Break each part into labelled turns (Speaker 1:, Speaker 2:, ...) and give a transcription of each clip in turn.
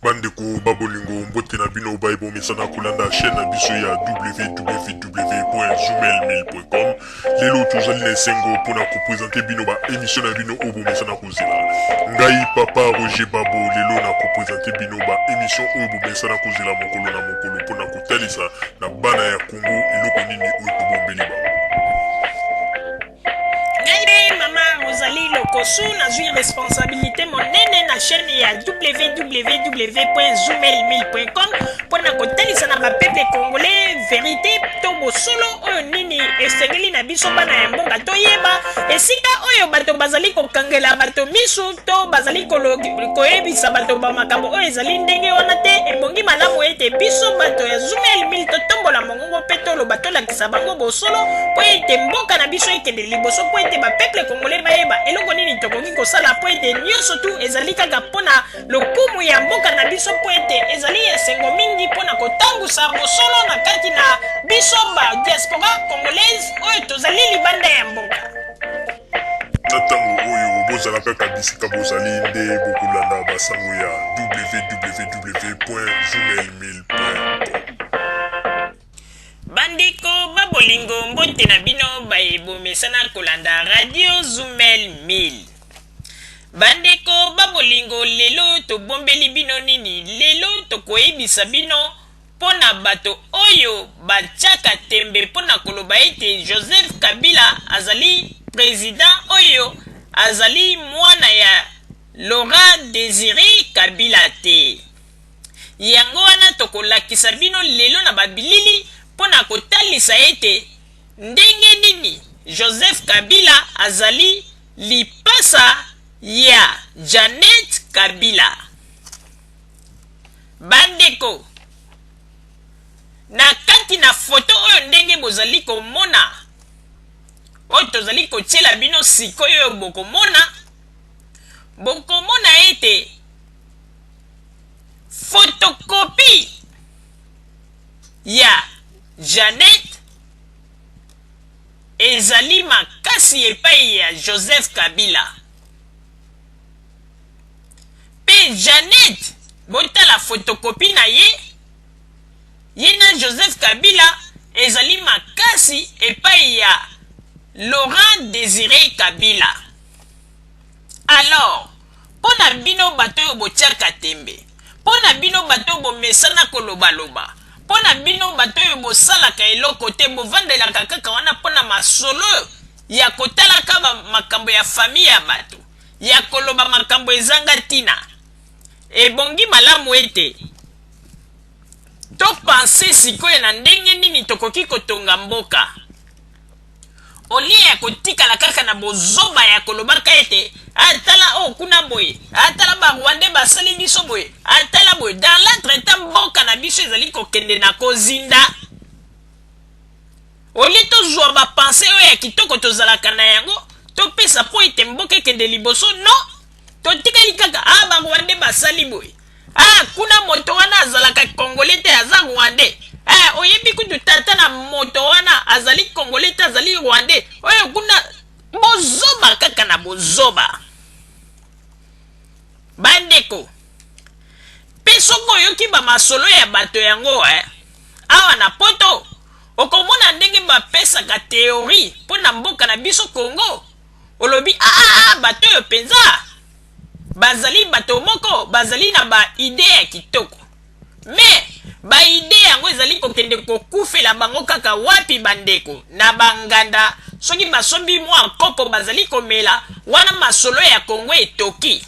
Speaker 1: Bandeko ba bolingo, mbote na bino baye bomesana kolanda chaîne na biso ya www.zoomail1000.com. Lelo tozali na esengo mpona kopresente bino ba émission na bino oyo bomesana kozela. Ngai papa Roger Babo lelo na kopresente bino ba émission oyo bomesana kozela mokolo na mokolo mpona kotalisa na bana ya Congo eloko nini oyo tobombeli bango.
Speaker 2: Ngai mpe mama Rosalie Lokosu nazwi responsabilité monene na chaîne ya www.zoomail1000.com mpo na kotalisa na bapeuple congolais verité to bosolo oyo nini esengeli na biso bana ya mboka toyeba esika oyo bato bazali kokangela bato misu to bazali koyebisa bato bamakambo oyo ezali ndenge wana te. Ebongi malamu ete biso bato ya Zoomail 1000 totombola mongongo mpe toloba, tolakisa bango bosolo mpo ete mboka na biso ekende liboso, mpo ete bapeuple congolais bayeba eloko nini tokoki kosala, mpo ete nyonso tu ezali kaka mpo na lokumu ya mboka na biso, mpo ete ezali esengo mingi mpo na kotambusa bosolo na kati na biso ba diaspora congolaise oyo tozali libanda ya mboka.
Speaker 1: Na ntango oyo bozala kaka bisika bozali nde bokolanda basango ya www.zoomail1000.com.
Speaker 2: Bandeko ba bolingo, mbote na bino baye bomesana kolanda radio Zumel 1000. Bandeko ba bolingo, lelo tobombeli bino nini? Lelo tokoyebisa bino mpo na bato oyo batiaka tembe mpo na koloba ete Joseph Kabila azali president oyo azali mwana ya Laurent Desire Kabila te. Yango wana tokolakisa bino lelo na babilili mpo na kotalisa ete ndenge nini Joseph Kabila azali lipasa ya Janet Kabila. Bandeko, na kati na foto oyo ndenge bozali komona, oyo tozali kotiela bino sikoyo oyo bokomona, bokomona ete photocopie ya Janet ezali makasi epai ya Joseph Kabila. Pe Janet botala photocopie na ye, ye na Joseph Kabila ezali makasi epai ya Laurent Desire Kabila. Alors mpo na bino bato oyo botiaka tembe, mpo na bino bato oyo bomesana kolobaloba, mpo na bino bato oyo bosalaka eloko te, bovandelaka kaka wana mpo na masolo ya kotalaka ba makambo ya famille ya bato, ya koloba makambo ezanga ntina, ebongi malamu ete to penser sikoyo na ndenge nini tokoki kotonga mboka. Au lieu ya kotikala kaka na bozoba ya kolobaka ete ah tala oyo kuna boye, ah tala ba Rwandais basali biso boye, ah tala boye, dans l'entretemps mboka na biso ezali kokende na kozinda. Au lieu tozua ba pensee oyo ya kitoko tozalaka na yango topesa mpo ete mboka ekende liboso, non, totikali kaka ah ba Rwandais basali boye, ah kuna moto wana azalaka Congolais te aza Rwandais, eh oyebi kutu tata na moto wana azali Congolais te azali Rwandais, oyo kuna bozoba kaka na bozoba. Bandeko, mpe soki oyoki ba masolo ya bato yango eh, awa na poto okomona ndenge bapesaka theorie mpo na mboka na biso Congo, olobi ah, ah, ah bato oyo mpenza bazali bato moko bazali na ba idee ya kitoko, mais ba idee yango ezali kokende kokufela bango kaka wapi bandeko? Na ba nganda, soki basombi mua kopo bazali komela, wana masolo ya Congo etoki.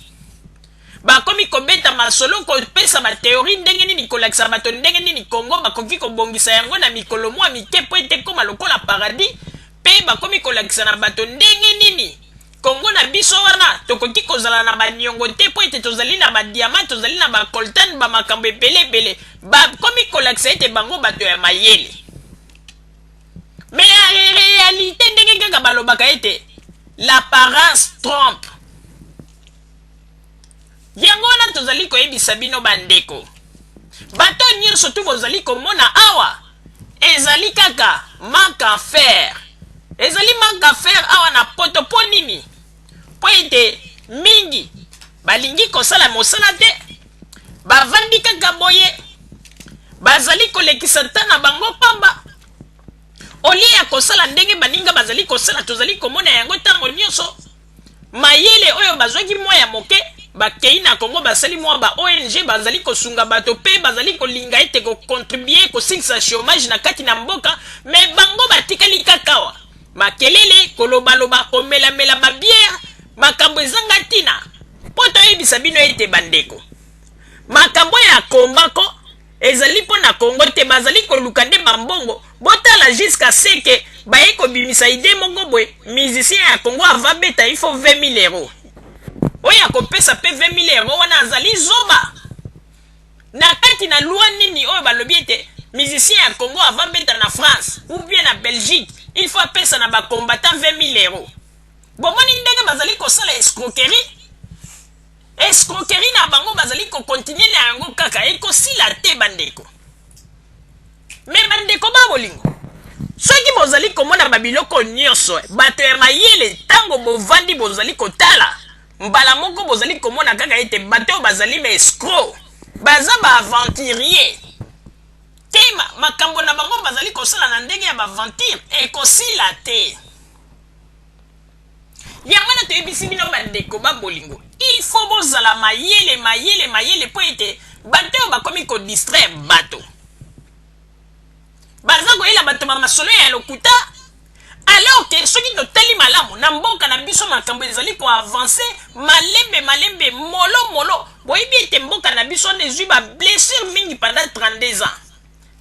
Speaker 2: Bakomi kobeta masolo, kopesa ba theorie ndenge nini kolakisa bato ndenge nini Congo bakoki kobongisa yango na mikolo mua mike mpo ete ekoma lokola paradis, mpe bakomi kolakisa na bato ndenge nini Congo na biso wana tokoki kozala na ba niongo te mpo ete tozali na ba diamant, tozali na ba coltan, ba makambo ebele ebele. Bakomi kolakisa ete bango bato ya mayele. Mais en realite ndenge kaka balobaka ete l'apparence trompe. Yango wana tozali koyebisa bino ba ndeko, bato oyo nionso tout bozali komona awa ezali kaka manque à faire, ezali manque à faire awa na poto mpo nini? Mpo ete mingi balingi kosala mosala te, bavandi. kosala boye, bazali kolekisa ntan na bango pamba olie ya kosala ndenge baninga bazali kosala. Tozali komona yango ntango nyonso. Mayele oyo bazwaki mwa ya moke, bakei na Kongo, basali mwa ba ONG, bazali kosunga bato mpe bazali kolinga ete kocontribuer kosilisa chômage na kati na mboka. Mais bango batikali kaka awa, makelele, kolobaloba, komelamela babière, makambo ezanga ntina. Mpo toyebisa bino ete, bandeko, makambo ya kombako ezali mpo na Kongo te, bazali koluka nde bambongo. Botala jusqu'à ce que baye kobimisa idée moko boye: musicien ya Kongo ava beta, il faut 20 000 euros. Oyo akopesa mpe 20 000 euros wana azali zoba. Na kati na loi nini oyo balobi ete musicien ya Congo ava beta na France ou bien na Belgique, il faut apesa na bacombattant 20 000 euros? Bomoni ndenge bazali kosala escroquerie? Escroquerie na bango bazali kocontinuer na yango kaka, ekosila te, bandeko. Mais bandeko ba bolingo, soki bozali komona babiloko nyonso, bato ya mayele, ntango bovandi bozali kotala, mbala moko bozali komona kaka ete bato oyo bazali baescrocs, baza baaventurier te. Makambo na bango bazali kosala na ndenge ya baaventure ekosila te. Yango wana toyebisi bino, bandeko ba bolingo, il faut bozala mayele, mayele, mayele, mpo ete bato oyo bakomi kodistraire bato, baza koyela bato bamasolo ya lokuta, alors que soki totali malamu na mboka na biso, makambo ezali koavancer malembe malembe, molo molo. Boyebi ete mboka na biso wana ezwi bablessure mingi pendant 32 ans.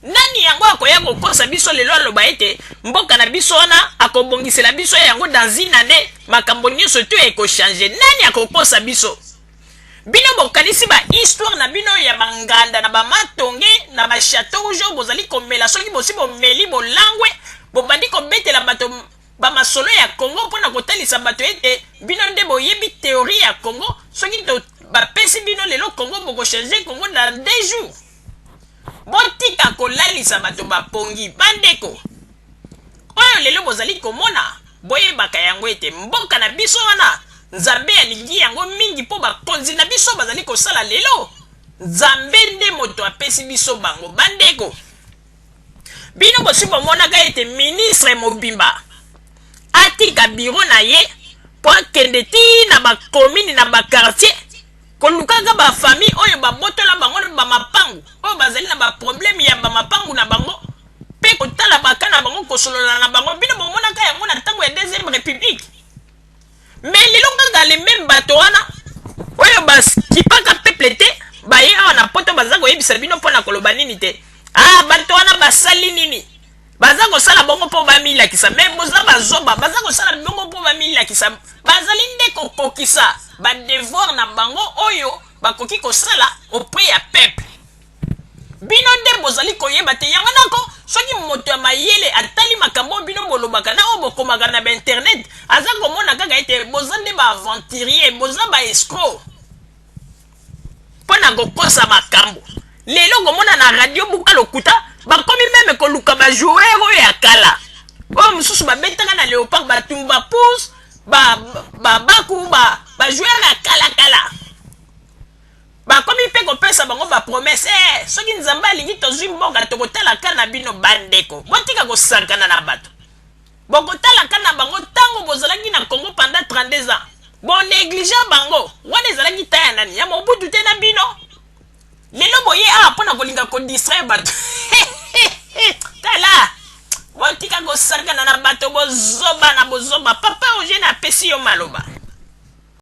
Speaker 2: Nani yango akoya kokosa biso lelo, aloba ete mboka na biso wana akobongisela biso yango dans une année, makambo nyonso to ekochanger? Nani akokosa biso? Bino bokanisi bahistoire na bino ya banganda na bamatonge na bachâteau rouge oyo bozali komela. Soki bosi bomeli, bolangwe, bobandi kobetela bato bamasolo ya Congo mpona kotalisa bato ete bino nde boyebi théorie ya Congo. Soki bapesi bino lelo Congo, bokochanger Congo dans 2 jours. Botika kolalisa bato bapongi. Bandeko oyo lelo bozali komona, boyebaka yango ete mboka na biso wana, Nzambe alingi yango mingi, mpo bakonzi na biso bazali kosala lelo, Nzambe nde moto apesi biso bango. Bandeko, bino bosi bomonaka ete ministre mobimba atika bureau na ye mpo akende ti na bacommune, na baquartier, kolukaka bafamille oyo babotola bango bamapangu, oyo bazali na baproblème ya bamapangu na bango, mpe kotala baka na bango, kosolola na bango? Bino bomonaka yango na ntango ya Deuxième République? Mais lelo kaka le même bato wana oyo bakipaka peuple te, baye awa na Poto, baza koyebisa bino mpo na koloba nini te? Ah, bato wana basali nini? Baza kosala bongo mpo bamilakisa. Mais boza bazoba. Baza kosala bongo mpo bamilakisa? Bazali nde kokokisa badevoir na bango oyo bakoki kosala auprès ya peuple. Bino nde bozali koyeba te yango. Nako soki moto ya mayele atali makambo oyo bino bolobaka na oyo bokomaka na bainternet, aza komona kaka ete boza nde baaventurier, boza baescrocs mpo na kokosa makambo. Lelo komona na radio buka lokuta, bakomi même koluka bajoueur oyo ya kala, oyo mosusu babetaka na Léopard, batumba pousse, babaku, bajoueur ya kalakala, bakomi mpe kopesa bango bapromesse: eh, soki Nzambe alingi, tozwi mboka, tokotalaka na bino. Bandeko, botika kosakana na bato. Bokotalaka na bango ntango bozalaki na Congo pendant 32 ans, bonégliger bango. Wana ezalaki ta ya nani? Ya Mobutu te na bino. Lelo boye awa mpo na kolinga kodistraire bato. Tala, botika kosakana na bato, bozoba na bozoba. Papa Eugene apesi yo maloba.